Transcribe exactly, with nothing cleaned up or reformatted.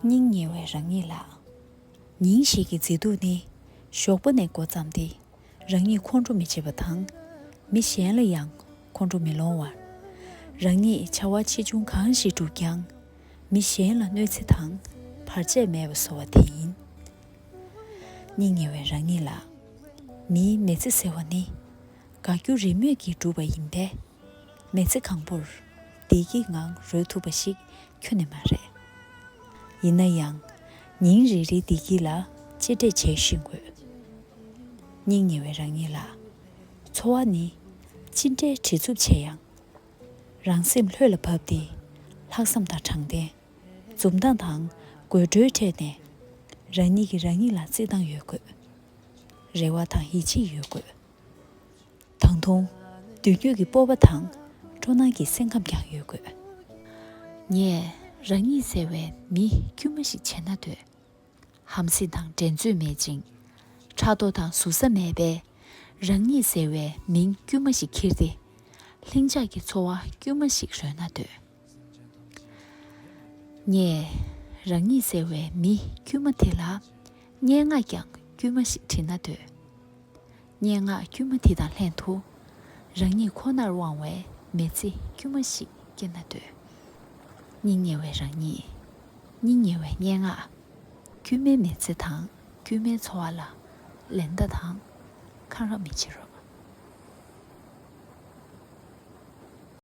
སྙིང་ཉེ་བའི་རང་ཉིད་ལགས། ཉིན་ཞིག་གི་མཛེས་སྡུག་ནི་ཞོགས་པ་ནས་འགོ་བརྩམས་ཏེ། རང་ཉིད་ཁོང་ཁྲོ་མི་བྱེད་པ་དང་། མི་གཞན་ལ་ཡང་ཁོང་ཁྲོ་མི་སློང་བར། རང་ཉིད་བྱ་བ་ཆེ་ཆུང་གང་ཞིག་བསྒྲུབས་ཀྱང་། མི་གཞན་ལ་གནོད་འཚེ་དང་བར་ཆད་མེད་པ་བཟོ་བ་དེ་ཡིན། སྙིང་ཉེ་བའི་རང་ཉིད་ལགས། མིའི་མི་ཚེ་ཟེར་བ་ནི་དགའ་སྐྱོ་རེས་མོས་ཀྱིས་གྲུབ་པ་ཡིན་པས། མི་ཚེ་གང་པོར་བདེ་སྐྱིད་ངང་རོལ་ཐུབ་པ་ཞིག་ཁྱོན་ནས་མ་རེད། ཡིན་ན་ཡང་། ཉིན་རེ་རེའི་བདེ་སྐྱིད་ལ་གཅེས་སྤྲས་བྱེད་ཤེས་དགོས། སྙིང་ཉེ་བའི་རང་ཉིད་ལགས། འཚོ་བ་ནི་ཅི་འདྲའི་བྲེལ་འཚུབ་ཆེ་ཡང་། རང་སེམས་ལྷོད་ལ་བབས་ཏེ། ལྷག་བསམ་དང་དྲང་བདེན། འཛུམ་མདངས་དང་དགོད་བྲོའི་ཁྲོད་ནས། རང་ཉིད་ཀྱིས་རང་ཉིད་ལ་བརྩི་སྟངས་ཡོད་དགོས། རེ་བ་དང་ཡིད་ཆེས་ཡོད་དགོས། ད་དུང་མདུན་སྐྱོད་ཀྱི་སྤོབས་པ་དང་སྤྲོ་སྣང་གི་སེམས་ཁམས་ཀྱང་ཡོད་དགོས། ངས་རང་ཉིད་ཟེར་བའི་མི་དཀྱུས་མ་ཞིག་བྱེད་ན་འདོད། ཧམ་སེམས་དང་འགྲན་རྩོད་མེད་ཅིང་། ཕྲག་དོག་དང་ཟུར་ཟ་མེད་པས། རང་ཉིད་ཟེར་བའི་མིང་དཀྱུས་མ་ཞིག་ཁྱེར་ཏེ། ལྷིང་འཇགས་ཀྱི་འཚོ་བ་དཀྱུས་མ་ཞིག་རོལ་ན་འདོད། ངས་རང་ཉིད་ཟེར་བའི་མི་དཀྱུས་མ་དེ་ལ་སྙན་ངག་ཀྱང་དཀྱུས་མ་ཞིག་བྲིས་ན་འདོད། སྙན་ངག་དཀྱུས་མ་དེ་དང་ལྷན་དུ། རང་ཉིད་ཁོ་ནར་དབང་བའི་མི་ཚེ་དཀྱུས་མ་ཞིག་སྐྱེལ་ན་འདོད། སྙིང་ཉེ་བའི་རང་ཉིད། སྙིང་ཉེ་བའི་སྙན་ངག། དཀྱུས་མའི་མི་ཚེ་དང་དཀྱུས་མའི་འཚོ་བ་ལ་ལེ་བདའ་དང་འཁང་ར་མི་བྱེད་རོགས།